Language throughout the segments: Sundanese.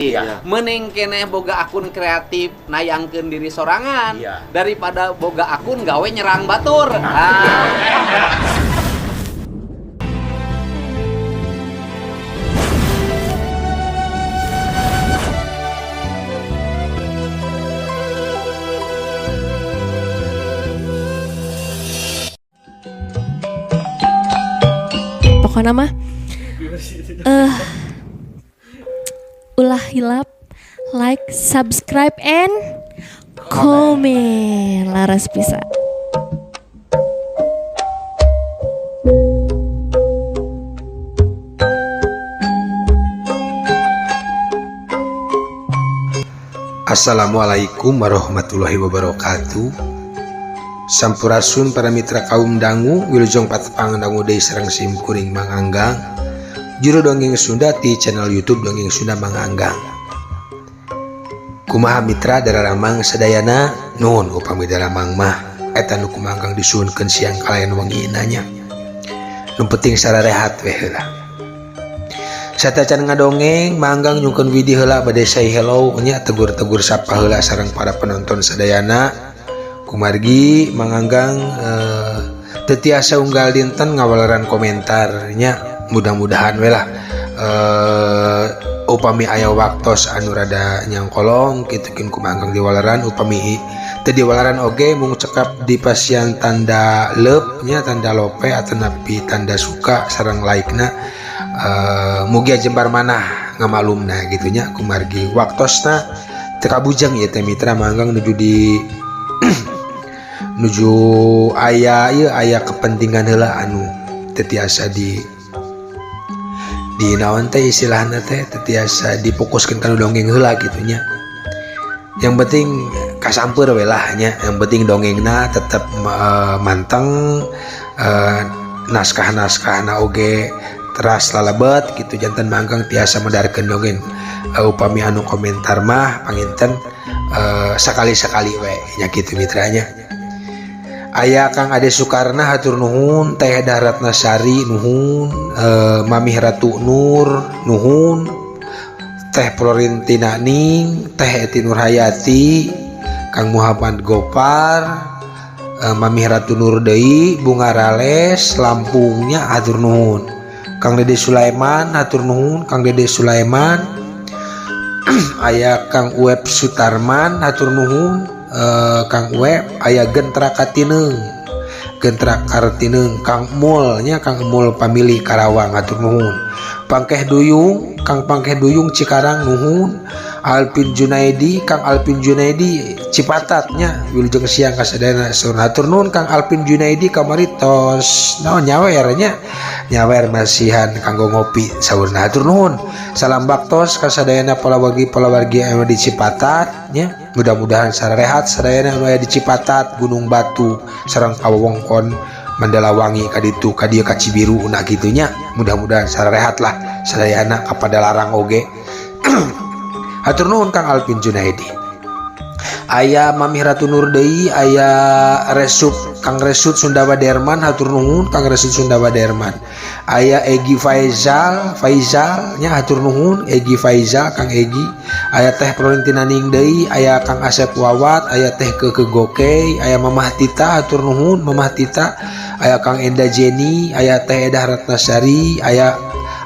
Iya. Mending keneh boga akun kreatif nayangkeun diri sorangan daripada boga akun gawe nyerang batur. Ah. Pokoknya mah ulah hilap like, subscribe, and comment. Laras bisa. Assalamualaikum warahmatullahi wabarakatuh. Sampurasun para mitra kaum dangu, wilujeng patepang dangu deui sareng sim kuring Mang Anggang, juru dongeng Sunda ti channel YouTube Dongeng Sunda Mang Anggang. Kumaha mitra dararamang sadayana? Nuhun upami daramang mah eta nu ku Mang Anggang disuhunkeun siang kalayan wengi nya. Nu penting sararehat we heula. Satacan ngadongeng, Mang Anggang nyungkeun widi heula bade say hello nya, tegur-tegur sapa heula sareng para penonton sadayana. Kumargi Mang Anggang teu tiasa unggal dinten ngawaleran komentar nya, mudah-mudahan we lah upami aya waktos anu rada nyangkolong kitu kin ku Mang Anggang diwaleran, upami teu diwaleran oge mung cekap di pasian tanda love nya, tanda lope atanapi tanda suka sareng like na, mugia jembar manah ngamalumna gitu nya. Kumargi waktosna teu kabujeng ieu teh mitra, Mang Anggang nuju di nuju aya ieu aya kepentingan heula anu teu tiasa di naon teh istilahna teh, teu tiasa difokuskeun kana dongeng heula gitu nya. Yang penting kasampeur we lah nya, yang penting dongengna tetep manteng, naskah-naskahna oge teras lalebet gitu, janten Mang Anggang tiasa medarkeun dongeng. Upami anu komentar mah panginten sakali-sakali we nya kitu mitranya. Aya Kang Ade Sukarna hatur nuhun, Teh Daratna Sari nuhun, Mamih Ratu Nur nuhun, Teh Florentina Ning, Teh Eti Nurhayati, Kang Muhammad Gopar, Mamih Ratu Nur deui, Bunga Rales Lampungnya hatur nuhun. Kang Dede Sulaiman hatur nuhun, Kang Dede Sulaiman. Aya Kang Uep Sutarman hatur nuhun, Kang Uep. Aya Gentra Katineng, Gentra Kartineng, Kang Mul nya, Kang Mul Pamili Karawang hatur nuhun. Pangkeh Duyung, Kang Pangkeh Duyung Cikarang nuhun. Alpin Junaidi, Kang Alpin Junaidi Cipatat nya, wilujeng siang kasadayana saur hatur nuhun Kang Alpin Junaidi, kamari tos naon nyawer nya, nyawer masihan kanggo ngopi saurna hatur nuhun. Salam baktos kasadayana palawargi-palawargi anu di Cipatat nya, mudah-mudahan sarehat sadayana anu aya di Cipatat, Gunung Batu sareng kawewengkon Mandalawangi kaditu kadieu ka Cibiru na kitu nya, mudah-mudahan sarehat lah sadayana kapada larang oge. Hatur nuhun Kang Alpin Junaidi. Aya Mamih Ratu Nur deui, aya Resup, Kang Resut Sundawa Derman hatur nuhun Kang Resut Sundawa Derman. Aya Egi Faizal, Faizal nya hatur nuhun Egi Faizal, Kang Egi. Aya Teh Florentina Ning deui, aya Kang Asep Wawat, aya Teh Keke Gokey, aya Mamah Tita hatur nuhun Mamah Tita, aya Kang Enda Jenny, aya Teh Edah Ratnasari, aya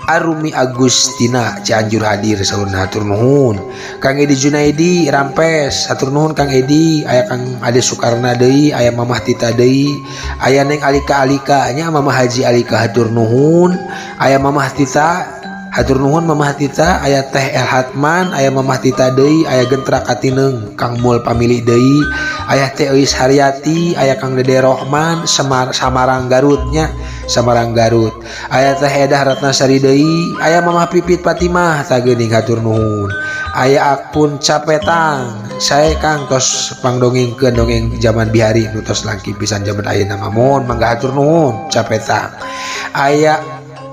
Arumi Agustina Cianjur hadir saurna hatur nuhun. Kang Edi Junaidi Rampes hatur nuhun Kang Edi, aya Kang Ade Sukarna deui, aya Mamah Tita deui, aya Neng Alika Alika nya, Mamah Haji Alika hatur nuhun, aya Mamah Tita hatur nuhun Mamah Tita, aya Teh El Hatman, aya Mamah Tita deui, aya Gentra Katineng Kang Mul Pamili deui, aya Teh Euis Haryati, aya Kang Dede Rohman Samarang Garut nya, Samarang Garut, aya Teh Edah Ratnasari deui, aya Mamah Pipit Fatimah tageuning hatur nuhun, aya Akpun Capetang sae Kang tos pangdongengkeun dongeng zaman bihari nu tos langki pisan zaman ayeuna mah, mohon mangga hatur nuhun Capetang, aya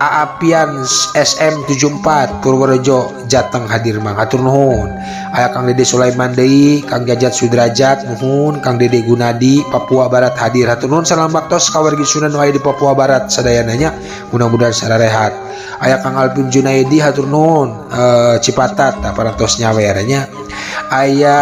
Aapian SM 74 Purworejo Jateng hadir mang hatur nuhun, aya Kang Dede Sulaiman deui, Kang Jajat Sudrajat nuhun, Kang Dede Gunadi Papua Barat hadir hatur nuhun. Salam baktos ka wargi Sunda nu aya di Papua Barat sadayana nya, mudah-mudahan sararehat. Aya Kang Alvin Junaidi hatur nuhun Cipatat tah parantos nyawer nya. Aya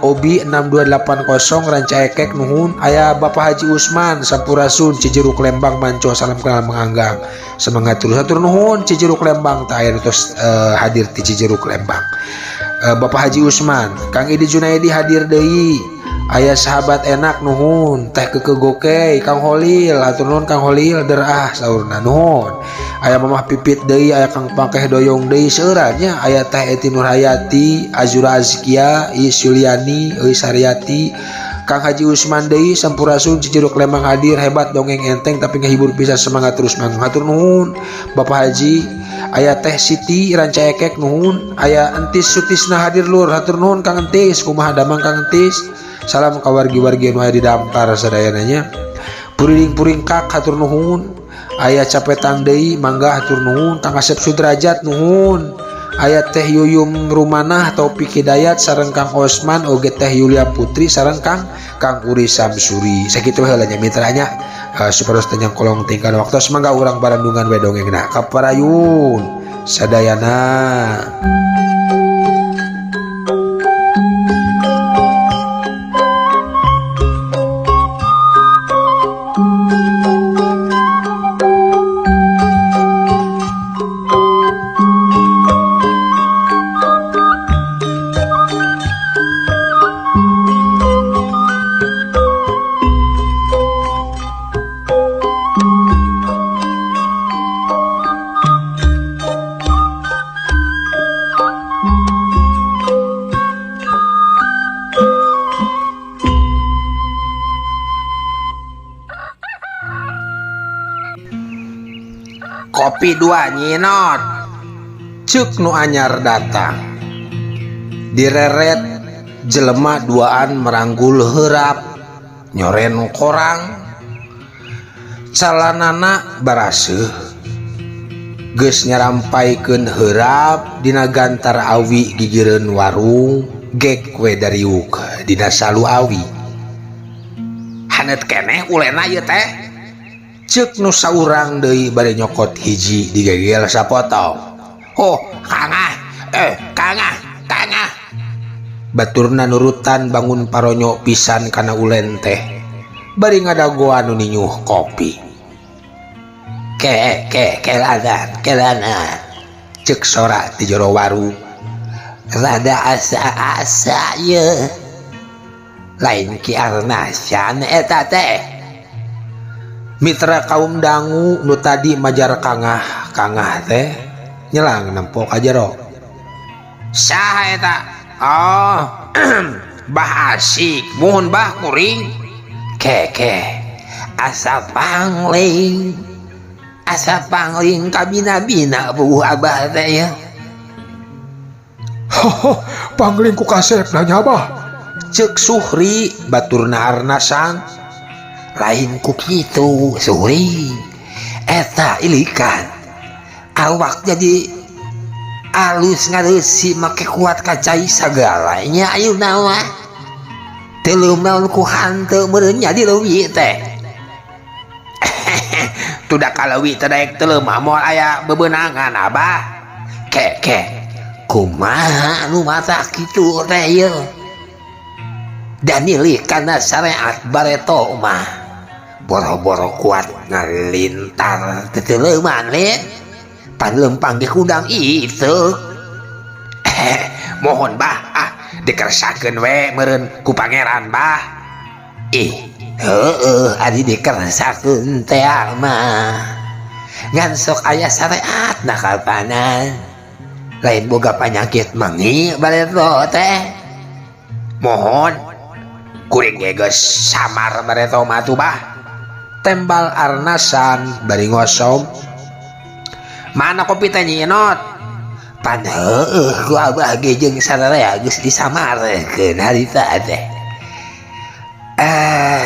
Obi 6280 Rancaekek nuhun. Aya Bapak Haji Usman Sampurasun Cijeruk Lembang Manco salam kenal menganggang semangat terus hatur nuhun Cijeruk Lembang tah aya terus hadir di Cijeruk Lembang. Bapak Haji Usman, Kang Idi Junaidi hadir deui. Aya sahabat enak nuhun, teh keke goke, Kang Holil, hatur nuhun Kang Holil derah saurna nuhun. Aya Mamah Pipit deui, aya Kang Pangkeh Doyong deui seueuran nya, aya Teh Eti Nurhayati, Azura Azkia, Is Yuliani, Euy Saryati, Kang Haji Usman deui Sampurasun Cijeruk Lembang hadir hebat dongeng enteng tapi ngahibur pisan semangat terus mang hatur nuhun Bapak Haji. Aya Teh Siti Rancaekek nuhun, aya Entis Sutisna hadir lur hatur nuhun Kang Entis kumaha damang Kang Entis. Salam ka wargi-wargi anu aya di Damkar sadayana nya. Puriling-puring kak hatur nuhun. Aya Capetang deui mangga hatur nuhun Kang Asep Sudrajat nuhun. Aya Teh Yuyum Rumanah Taufik Hidayat sareng Kang Osman oge Teh Yulia Putri sareng Kang Kang Uri Samsuri. Sakitu heula nya mitranya supados teu nyangkolong tingkah waktos mangga urang barandungan we dongengna kaparayun sadayana. Kopi dua nyinot cek nu anyar datang direret jelema duaan meranggul heurap nyoren korang calanana baraseuh geus nyarampaikeun heurap dina gantar awi gigireun warung gek we dariuk dina salu awi haneut keneh ulena ieu teh cek nu saurang deui bari nyokot hiji digegel sapotong. Oh, kangah, kangah, kangah. Baturna nurutan bangun paronyo pisan kana ulen teh. Bari ngadagoan nu ninyuh kopi. Ke ke keladan, keladan. Cek sora ti jero warung. Rada asa-asa ye. Lain Ki Arnasan eta teh. Mitra kaum dangu nu tadi majar kangah kangah teh nyelang nempo ka jero. Saha eta? Oh, bah asik, muhun bah kuring. Keke, asa pangling kabina-bina buah abah teh ya. Hoho, pangling ku kasep nanya abah. Cek Suhri baturna Arnasang. Lain ku kitu Suhri, eta ilikan awak jadi alus ngareusi make kuat kacai sagalanya ayeuna mah teuleum naon ku hanteu meureun nya di leuwi teh. Tudak kaleuwi teh daek teuleum mah moal aya bebenangan abah. Ke ke kumaha anu mata kitu teh ieu danili kana syariat bareto mah boro-boro kuat ngalintar teteleuman lin pan lempang ge kudang itu. Mohon bah ah dikersakeun we meureun ku pangeran bah. Ih heueuh ari dikersakeun teh mah ngan sok aya syariat na kapanan lain boga panyakit mangi bareto teh. Mohon kuring ge geus samar bareto mah tuh bah. Tembal Arnasan bari ngosom. Mana kopi teh nyinot? Pan heueuh ku abah ge jeung sararea geus disamarkeun harita teh.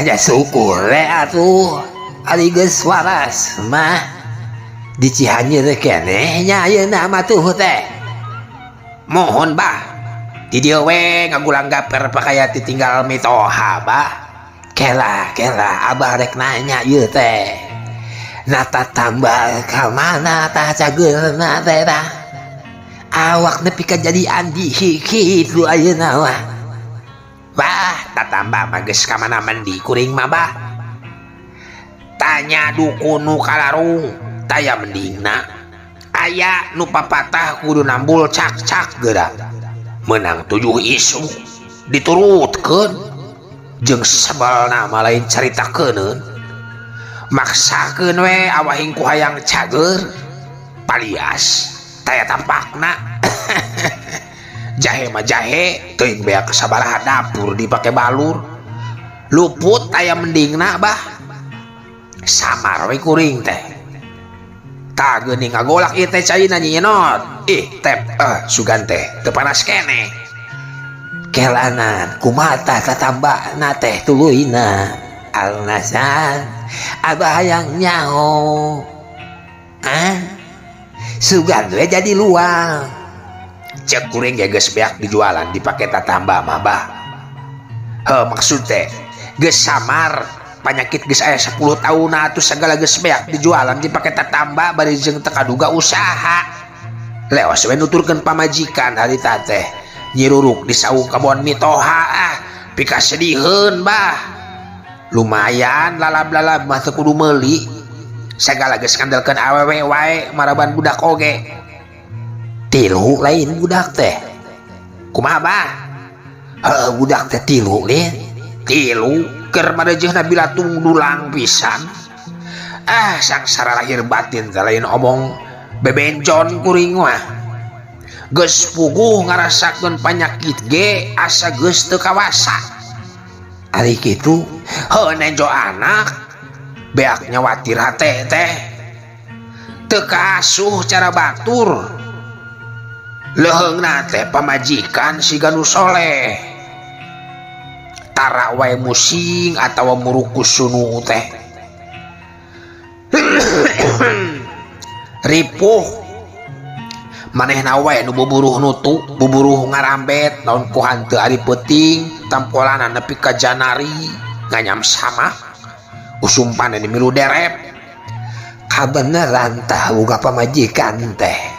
Ya syukur we atuh ari geus waras mah di Cianjur keneh nya ayeuna mah tuh teh. Mohon bah di dieu we ngagulang gaper pakaya ditinggal mitoha bah. Kela kela abah rek nanya ieu teh. Na tatambal ka mana tah cageurna teh tah. Awak nepi ka jadi andi kitu ayeuna mah. Bah, tatamba mah geus ka mana mandi kuring mah bah. Tanya dukun nu kalarung, taya mendingna. Aya nu papatah kudu nambul cak-cak geura. Menang 7 isu diturutkeun jeung sebelna mah lain caritakeun. Maksakeun we awahing ku hayang cager palias taya tampakna. Jahe mah jahe teuing beak sabaraha dapur dipake balur luput aya mendingna bah. Samar we kuring teh. Tah geuning ngagolak ieu teh caina nyinot. Ih tep sugan teh teu panas keneh. Kelanan kumaha tah tatambana teh tuluyna. Alnasan abah hayang nyaho. Ah sugan we jadi luang. Cek kuring ge geus beak dijualan dipake tatamba mah bah. Heuh maksud teh geus samar panyakit geus aya 10 tahun atuh sagala geus beak dijualan dipake tatamba bari jeung teu kaduga usaha. Leos we nuturkeun pamajikan harita teh nyiruruk di saung kabon mitoha ah pikasediheun bah. Lumayan lalab-lalab mah teu kudu meuli. Sagala geus ngandelkeun awewe wae maraban budak oge. Tilu lain budak teh. Kumaha bah? Heuh budak teh tilu lin. Tilu keur marejeuhna bilatung dulang pisan. Ah sangsara lahir batin teh lain omong bebenjon kuring mah. Geus puguh ngarasakeun panyakit ge asa geus teu kawasa. Ari kitu heuh nejo anak beak nyawatir hate teh. Teu kaasuh cara batur. Leuheungna teh pamajikan siga nu soleh. Tara wae musing atawa murukus sunu teh. Ripuh manehna wae nu buburuh nutu, buburuh ngarambet naon ku hanteu ari peuting tampolana nepi ka janari nganyam sama usum panen milu derep. Kabeneran tah boga pamajikan teh.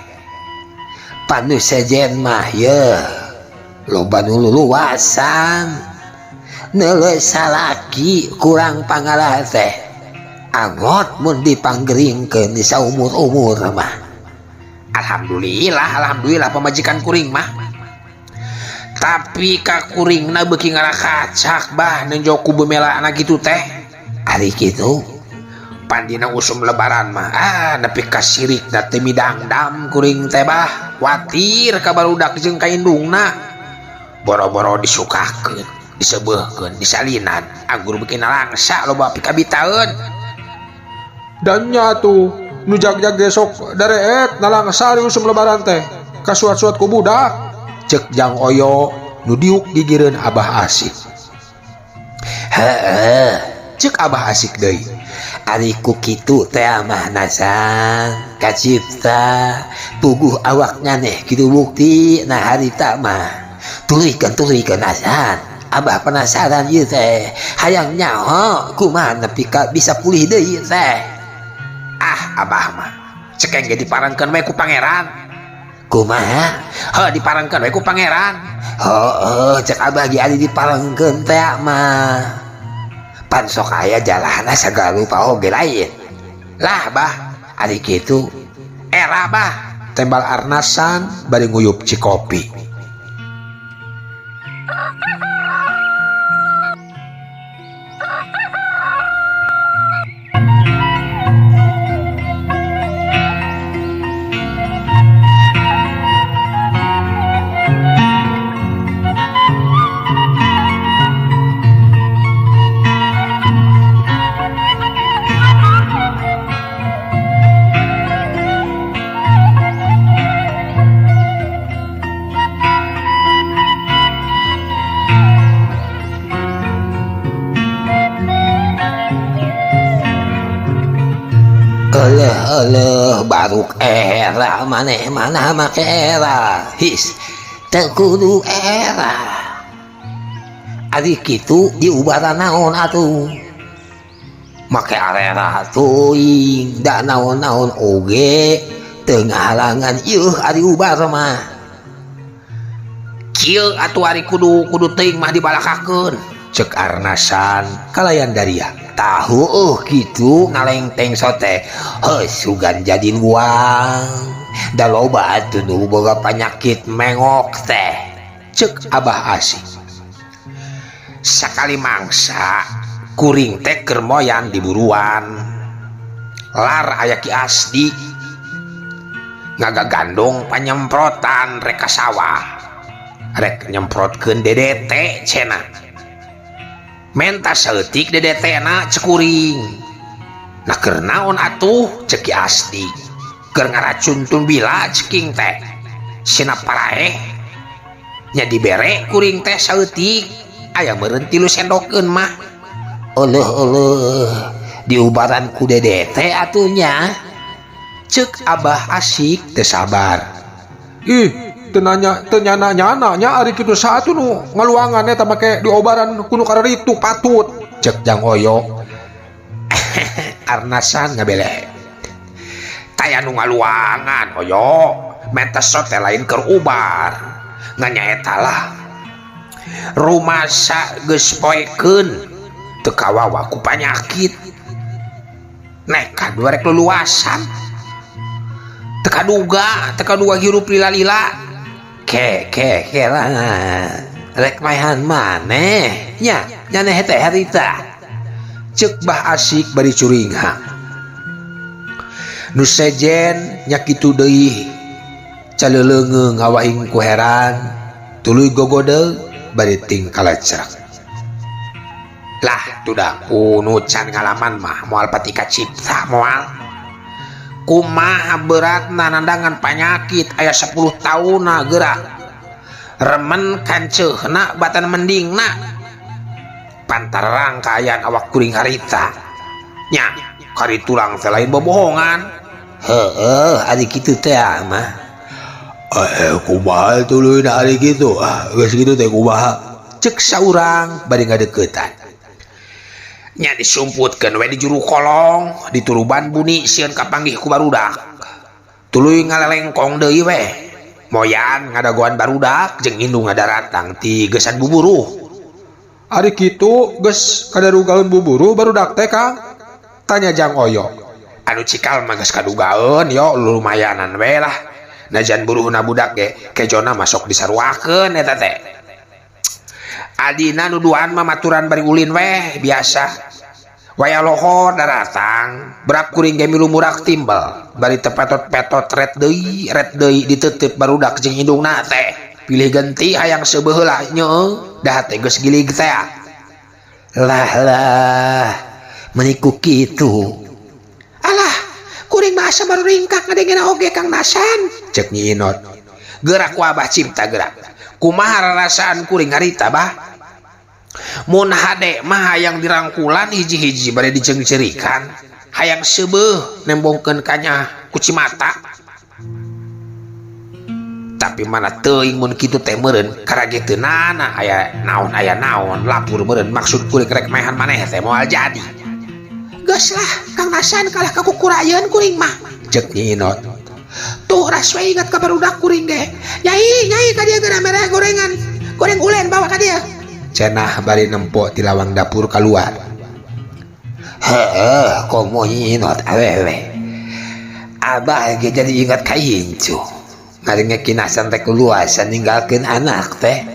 Panu sejen mah ye loba nu luluasan neuleuh salaki kurang pangalah teh angot mun dipanggeringkeun di saumur-umur mah. Alhamdulillah, alhamdulillah pamajikan kuring mah. Tapi ka kuringna beuki ngarakacak bah nenjo ku bemelana kitu teh. Ari kitu pandina usum lebaran mah ah nepi ka sirikna teh midangdam kuring teh bah. Watir ka barudak jeung ka indungna. Boro-boro disukakeun, disebeuhkeun, disalinan, anggur beuki nalangsa loba pikabitaeun. Dan nya tuh nu jag-jag gesok dareet nalangsa di usum lebaran teh kasuat-suat ku budak. Cek Jang Oyo nu diuk gigireun Abah Asik. Heeh, cek Abah Asik deui. Ari ku kitu teh mah nasan kacipta puguh awak nyaneh kitu bukti nah harita mah. Tuluykeun nasan. Abah penasaran ieu teh hayang nyaho kumaha nepi ka bisa pulih deui teh. Ah abah mah cekeng ge diparengkeun we ku pangeran. Kumaha? Heuh diparengkeun we ku pangeran. Heuh cek abah ge ari diparengkeun teh mah. Pan sok aya jalana sagala rupa oge lain. Lah bah ari kitu era bah tembal arnasan bari nguyup cikopi. Eleh eleh baruk era maneh mana make era his teu kudu era. Ari kitu diubaran naon atuh? Make arera teuing da naon-naon oge teu ngahalangan ieuh ari ubar mah. Kieu atuh ari kudu kudu teuing mah dibalakakeun. Cek Arnasan kalayan daria. Tahu kitu ngalengteng sote. Heuh sugan jadi luang. Da loba atuh nu boga panyakit mengok teh. Cek Abah Asih. Sakali mangsa kuring teh keur moyan di buruan. Lar aya Ki Asdi ngagagandong panyemprotan rek ka sawah. Rek nyemprotkeun DDT cenah. Menta saeutik DDT na cek kuring. Nah keur naon atuh cek Ki Asdi. Keur ngaracun tumbila ceking teh. Sina paraeh nya dibere kuring teh saeutik aya meureun 3 sendokeun mah. Euleuh euleuh diubaran ku DDT atuh nya. Cek Abah Asik teu sabar. Ih, teu nanya teu nyana-nyana nya ari kitu saha atuh nu ngaluangan eta make diobaran ku nu kararitu patut. Cek Jang Oyo. Arnasan ngabeleh. Taya nu ngaluangan Oyo, menta sot teh lain keur ubar. Ngan nyaeta lah. Rumasa geus poekeun teu kawawa ku panyakit. Nekat rek luluasan. Teu kaduga hirup lila-lila. Ke ke ke lah. Rek maehan maneh nya nyaneh teh harita. Cek Bah Asik bari curingha. Nu sejen nya kitu deui. Caleuleungeung ngawahing ku heran, tuluy gogodeug bari tingkalecrek. Lah tudah ku nu can ngalaman mah moal pati kacipta moal. Kumaha beratna nandangan panyakit aya 10 taunna geura. Remen kanceuhna batan mendingna. Pantarang kaayaan awak kuring harita. Nya kari tulang teh lain bobohongan. Heeh, ari kitu teh mah. Kumaha tuluy ari kitu? Ah, geus kitu teh kumaha? Cek saurang bari ngadeukeutan. Nya disumputkeun we di juru kolong, dituruban buni sieun kapanggih ku barudak. Tuluy ngalelengkong deui we. Moyan ngadagoan barudak jeung indung ngadaratang ti geusan buburuh. Ari kitu geus kadarugaeun buburuh barudak teh Kang? Tanya Jang Oyo. Anu cikal mah geus kadugaeun yo lumayanan we lah. Najan buruhna budak ge kejona masuk disaruakeun eta teh. Adina nuduhan mah maturan bari ulin weh biasa. Waya lohor daratang, berak kuring ge milu murak timbel, bari tepetot-petot ret deui diteuteup barudak jeung indungna teh. Pilih genti hayang seubeuh heula nyeung, dah teh geus gilig teh. Lah lah, meuni ku kitu. Alah, kuring mah asa baru ringkak ngadengena oge Kang Nasan, cek Nyi Inot. Gerak ku Abah Cipta gerak. Kumaha rarasaan kuring harita bah? Mun hade mah hayang dirangkulan hiji-hiji bari diceungceurikan, hayang seubeuh nembongkeun kanya kucimata. Tapi mana teuing mun kitu teh meureun karageteunana aya naon lapur meureun maksud kuring rek maehan maneh teh moal jadi. Geus lah Kang Nasan kalah ka kukurayeun kuring mah, cek Nyi Inot. Tuh ras we ingat ka barudak kuring ge. Nyai, nyai ka dieu geura mere gorengan. Goreng ulen bawa ka dieu. Cenah bari nempo ti lawang dapur kaluar. Heeh, komo Nyi Inot awewe. Abah ge jadi ingat ka incu. Ngaringe kinasan rek luasan ninggalkeun anak teh.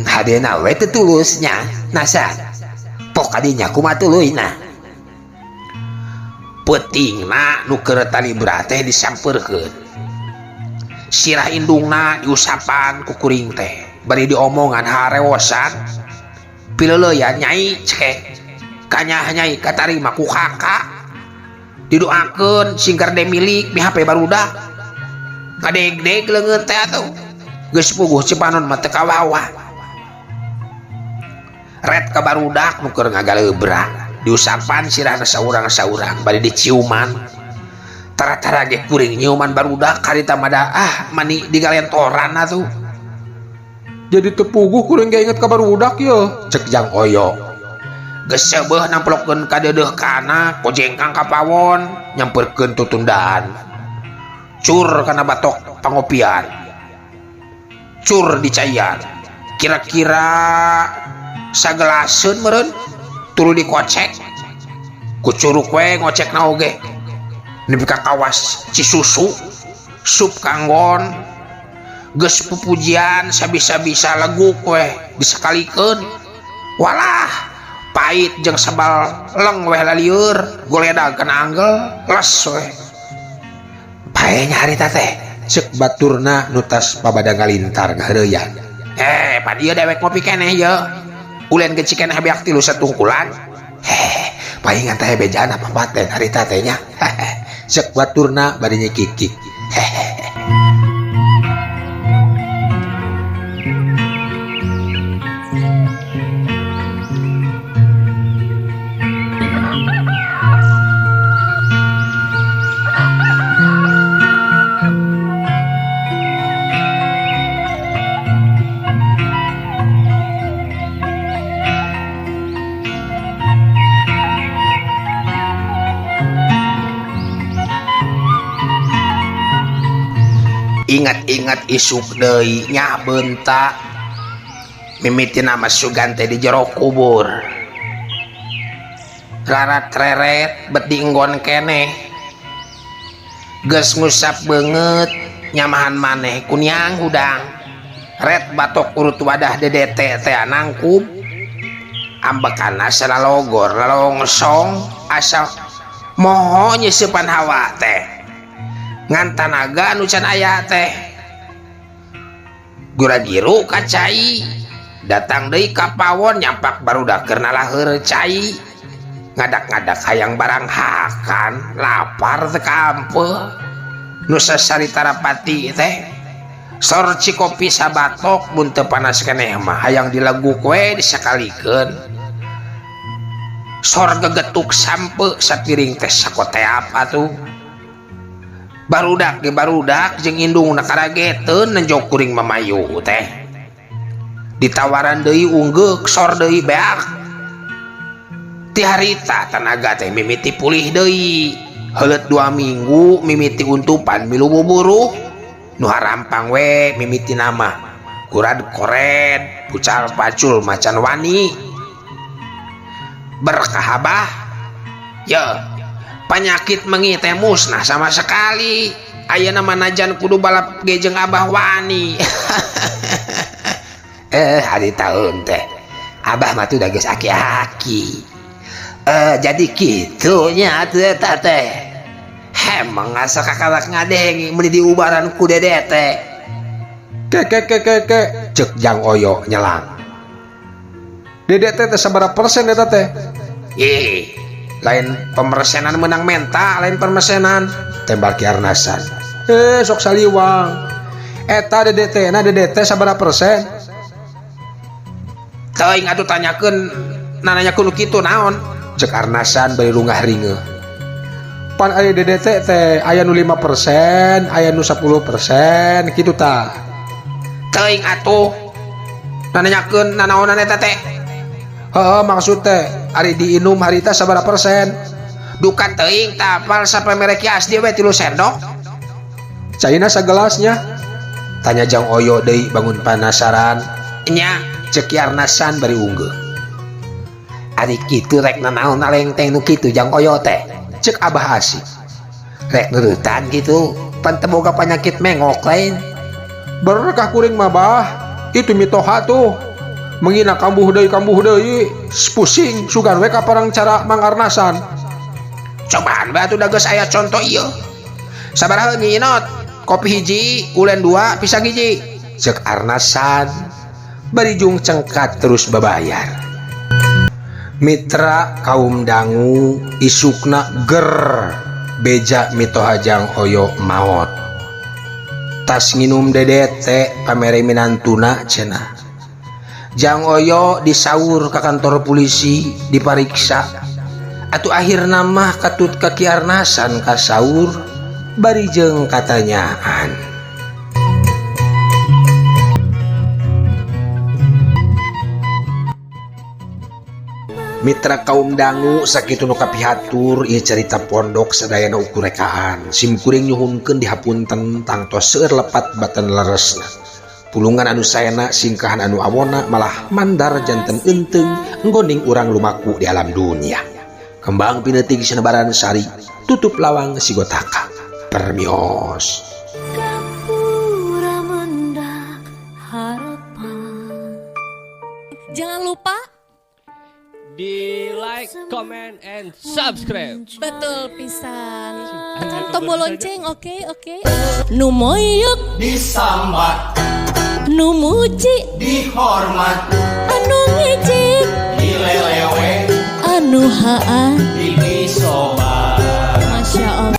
Hadena we teu tulusnya, Nasan. Pok kadinya kumaha tuluyna. Peutingna nu keur talibra teh disampeurkeun. Sirah indungna diusapan ku kuring teh. Bari diomongan harewosan. Pileuleyan nyai cek. Kanyah nyai katarima ku kakak. Didoakeun singkar demilik mi HP barudak. Ngadegdeg leungeun teh atuh. Geus puguh Cipanon mah teu kawawa. Ret ka barudak nu keur ngagaleubra. Diusapan sirahna saurang-saurang bari diciuman. Tara-tara ge kuring nyiuman barudak harita mah da, ah mani digalentoran atuh. Jadi teu puguh kuring ge inget ka barudak ye, cek Jang Oyo. Geus seubeuh namplokeun ka deudeuh kana kojengkang ka pawon nyamperkeun tutundaan. Cur kana batok pangopian. Cur dicaian. Kira-kira sagelaseun meureun tuluy dikocek. Ku curuk we ngocekna oge. Nepi ka kawas cisusu sup kanggon. Geus pupujian sabisa-bisa leguk we disakalikeun. Walah pait jeung sebal leng weh lalieur goledag kana anggel les we. Pae nya harita teh Cek baturna nu tas pabada ngalintar ngaheureuyan. Pan ieu dewek ngopi keneh ye. Ulen geci keneh beak tilu satungkulan. Heh, palingan teh bejaan apa paten harita teh nya. Cek baturna bari nyekikik. Hehehe. Ingat-ingat isuk deui nya beunta mimiti nama sugan teh di jero kubur rarat reret bet dienggon keneh geus ngusap beungeut nyamahan maneh kuniang hudang ret batok urut wadah DDT teh nangkub ambekana salalogor lalongsong asal moho nyeusepan hawa teh ngan tanaga nu can aya teh guragiru ka cai datang deui ka pawon nyampak barudak keur nalaheur cai ngadak-ngadak hayang barang hakan lapar teh kampeuh nu sasarita rapati teh sor cikopi sabatok mun teu panas keneh mah hayang dileguk we disakalikeun sor gegetuk sampe sapiring teh sakoteap atuh barudak ge barudak jeung indungna karageteun nenjok kuring mamayu teh ditawaran deui unggeuk sor deui beak ti harita tanaga teh mimiti pulih deui heuleut 2 minggu mimiti untupan milu buburuh nu harampang we mimiti nama kurad kored pucal pacul macan wani berkah abah ye penyakit mengi teh musnah sama sekali ayeuna mah najan kudu balap ge jeung abah wani. Hari tahun teh abah mah tuh udah geus aki-aki. Jadi kitunya atuh eta teh hemeng asa kakalak ngadeng meuni diubaran ku dede teh. Ke ke ke ke ke cek Jang Oyo nyelang. Dede teh teh sabaraha persen eta teh? Ih, lain pemersenan menang menta, lain permesenan tembak Ki Arnasan. Sok saliwang. Eta DDT na DDT sabaraha persen? Teuing atuh tanyakeun nananya kudu kitu naon? Cek Arnasan bari rungah ringeuh. Pan aya DDT teh aya nu 5%, aya nu 10% kitu tah. Teuing atuh nanyakeun nanaonan eta teh. Heeh, maksud teh ari diinum harita sabaraha persen? Duka teuing tah apal sampai merek asli we 3 sendok. Caina sagelasnya? Tanya Jang Oyo deui bangun panasaran. Nya, cek Ki Arnasan bari unggeuh. Ari kitu rek nanaon alengteng nu kitu Jang Oyo teh? Cek Abah Asih. Rek nurutan kitu, pan teu boga panyakit mengok lain. Berkah kuring mah bah, itu mitoha tuh. Mengina kambuh deui, pusing sugan we kaparang cara Mang Arnasan. Cobaan bae atuh da geus aya conto ieu. Sabaraha Nyi Inot? Kopi hiji, ulen 2, pisang hiji. Cek Arnasan bari jung cengkat terus babayar. Mitra kaum dangu isukna ger beja mitoha Jang Oyo maot. Tas nginum DDT pamere minantuna cenah. Jang Oyo disaur ka kantor polisi dipariksa. Atuh akhirna mah katut ka Ki Arnasan kasaur bari jeung katanyaan. Mitra kaum dangu, sakitu nu kapihatur ieu carita pondok, sadayana ukur rekaan. Sim kuring nyuhunkeun dihapunten tangtos seueur lepat batan leresna. Pulungan anu saena, singkahan anu awona, malah mandar janten eunteung enggoning urang lumaku di alam dunia. Kembang pineuting sinebaran sari, tutup lawang sigotaka. Permios. Gapura mendak harapan. Jangan lupa di like, comment, and subscribe. Betul pisan. Tekan tombol lonceng, oke. Nu moyok disambat, nu muji dihormat, anu ngejek dilelewe, anu haa disobat. Masya Allah.